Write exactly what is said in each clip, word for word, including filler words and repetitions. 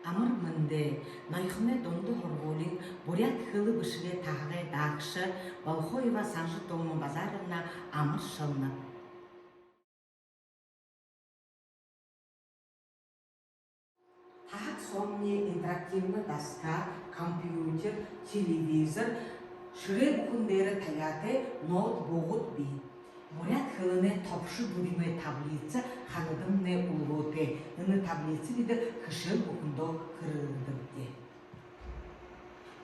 Амар мэндэ! Ноёхоной дунда һургуулиин буряад хэлэ бэшэгэй таһагай даагша Болхоева Санжитовна Базаровна, амаршалнаб. Таһаг соомни интерактивна доска, компьютер, телевизор, шэрээ бүхэн дээрэ табяатай ноутбугууд бии. Буряад хэлэнэй тобшо дүримэй таблица ханадамнай үлгөөтэй. Энэ таблица бидэ хэшээл бүхэндөө хэрэглэдэгбди.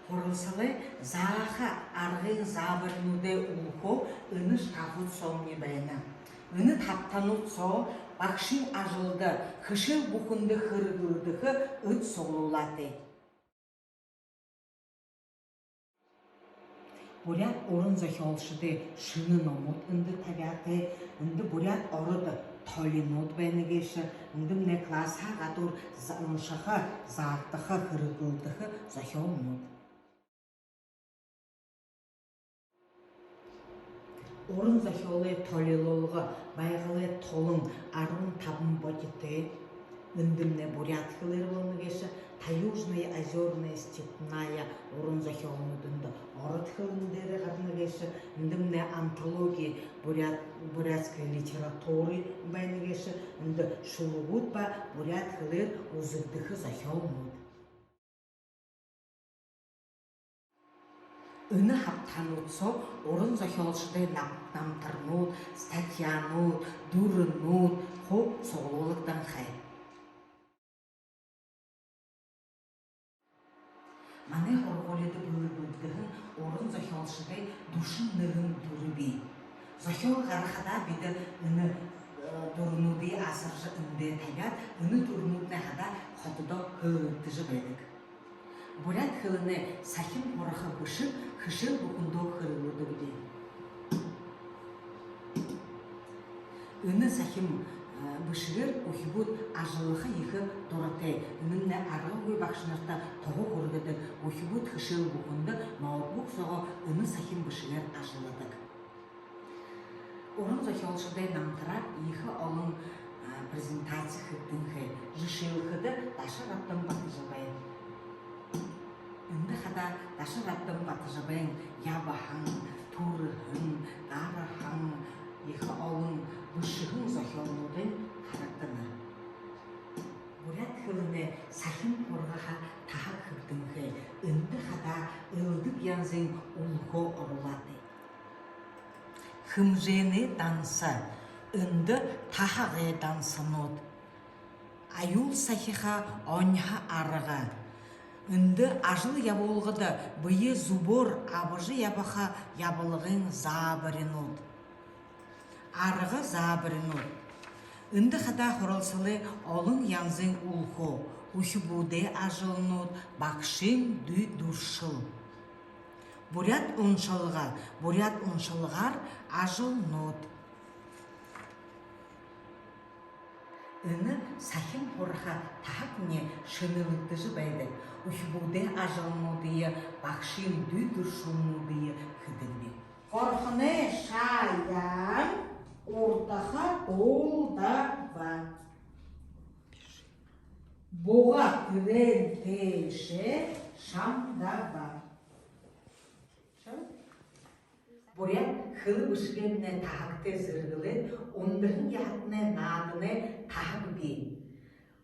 Һуралсалай зааха аргын заабаринуудай үлхөө энэ шкафууд соомни байна. Энэ табтанууд соо багшын ажалда, хэшээл бүхэндэ хэрэглэгдэхэ эд суглуулаатай. Буряад уран зохёолшодой шэнэ номууд эндэ табяатай. Эндэ буряад, ород толинууд байна гээшэ. Эндэмнай классһаа гадуур за-, уншаха, заагдаха, хэрэглэгдэхэ зохёолнууд. Уран зохёолой толилолго «Байгалай тулан» арбан табан бодитой. Эндэмнай буряад хэлээр болоно гээшэ. «Таёжная», «Озёрная», «Степная» уран зохёолнууд эндэ ород хэлэн дээрэ гарана гээшэ. Эндэмнай антология буряад, бурятской литературы байна гээшэ. Эндэ шүлэгүүд ба буряад хэлээр үзэгдэхэ зохёолнууд. Энэ хабтаанууд соо уран зохёолшодой нам-, намтарнууд, статьянууд, дүрэнүүд хуу суглуулагданхай. Манай һургуулида бэлэглэгдэһэн уран зохёолшодой дүшэн нэгэн дүрэ бии. Зохёол гаргахадаа бидэ энэ, э, дүрэнүүдые асаржа эндээ табяад, энэ дүрэнүүднай хадаа хододоо хэлэгдэжэ байдаг. Буряад хэлэнэй сахим һураха бэшэг хэшээл бүхэндөө хэрэглэгдэдэг. Энэ сахим, а, бэшэгээр үхибүүд ажаллаха ехэ дуратай. Энэмнай аргагүй багшанарта туһа хүргэдэг. Үхибүүд хэшээл бүхэндэ ноутбук соогоо энэ сахим бэшэгээр ажалладаг. Уран зохёолшодой намтараар ехэ олон, а, презентаци хэгдэнхэй. Жэшээлхэдэ, Дашарабдан Батожабай. Эндэ хадаа Дашарабдан Батожабайн ябаһан, түрэһэн, гараһан ехэ олон бэшэһэн зохёолнуудынь харагдана. Буряад хэлэнэй сахим һургаха таһаг хэгдэнхэй. Эндэ хадаа элдэб янзын үлхөө оруулаатай. Хэмжээнэй данса. Эндэ таһагай дансанууд. Аюул сахиха оньһо арга. Эндэ ажал ябуулгада бэеэ зүбөөр абажа ябаха ябалгын заабаринууд. Арга заабаринууд. Эндэ хадаа һуралсалай олон янзын үлхөө, үхибүүдэй ажалнууд, багшын дүй дүршэл. Буряад уншалга, буряад уншалгаар ажалнууд. Энэ сахим һураха таһагни шэнэлэгдэжэ байдаг. Үхибүүдэй ажалнуудые, багшын дүй дүршэлнүүдые хэдэгби. Горхоной шаяан урдаха дуулдаба. Буга тэрээн тээшэ шамдаба. Буряад хэлэ бэшэгэй таһагтай зэргэлээд, «Ундаһан яһатанай нааданай» таһаг бии.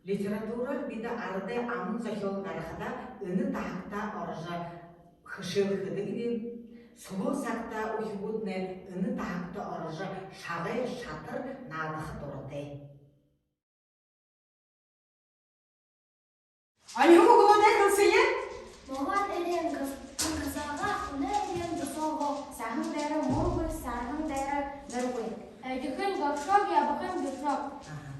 Литератураар бидэ арадай аман зохёол гаргахадаа, энэ таһагта орожо хэшээл хэдэгби. Сүлөө сагта үхибүүднай энэ таһагта орожо шагай шатар наадаха дуратай. Оньһон үгэнүүдээ хэлсэе. Могой эреэн газ-, газаагаа, хүнэй эреэн досоогоо, саһан дээрэ мүргүй, сарһан дээрэ дэргүй. Эдихэн гогшог, ябахан гэгшог. Аха.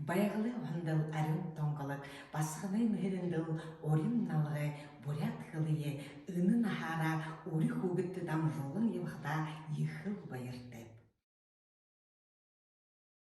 Байгалай уһандал, арюун тунгалаг, басаганай нэһэриндэл урин налгай буряад хэлэеэ энэ наһаараа үри хүүгэдтэ дамжуулан ябахадаа ехэл баяртайб.